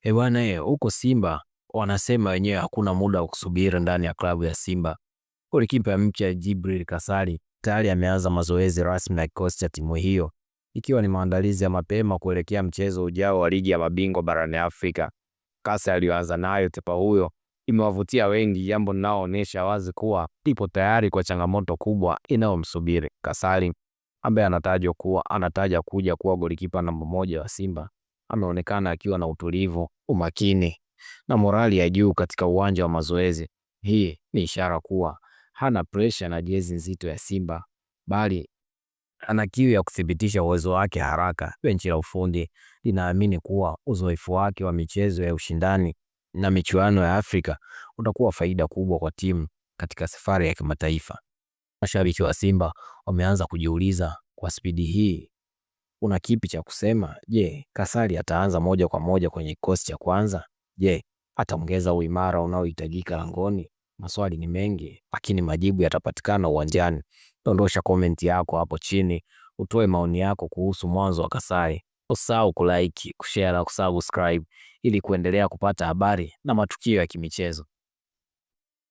E bwana, huko Simba wanasema wenyewe hakuna muda wa kusubiri ndani ya klabu ya Simba. Golikipa mpya Jibril Kasali tayari ameanza mazoezi rasmi na kikosi cha timu hiyo, ikiwa ni maandalizi ya mapema kuelekea mchezo ujao wa ligi ya mabingwa barani Afrika. Kasi aliyoanza nayo tepa huyo imewavutia wengi, jambo linaloonyesha wazi kuwa ipo tayari kwa changamoto kubwa inayomsubiri. Kasali ambaye anatajwa kuwa anataja kuja kuwa golikipa namba moja wa Simba ameonekana akiwa na utulivu, umakini na morali ya juu katika uwanja wa mazoezi. Hii ni ishara kuwa hana presha na jezi nzito ya Simba, bali ana kiu ya kuthibitisha uwezo wake haraka. Benchi la ufundi linaamini kuwa uzoefu wake wa michezo ya ushindani na michuano ya Afrika utakuwa faida kubwa kwa timu katika safari ya kimataifa. Mashabiki wa Simba wameanza kujiuliza, kwa spidi hii una kipi cha kusema? Je, Kasali ataanza moja kwa moja kwenye kikosi cha kwanza? Je, ataongeza uimara unaohitajika langoni? Maswali ni mengi, lakini majibu yatapatikana uwanjani. Dondosha komenti yako hapo chini, utoe maoni yako kuhusu mwanzo wa Kasali. Usisahau kulike, kushare na kusubscribe ili kuendelea kupata habari na matukio ya kimichezo.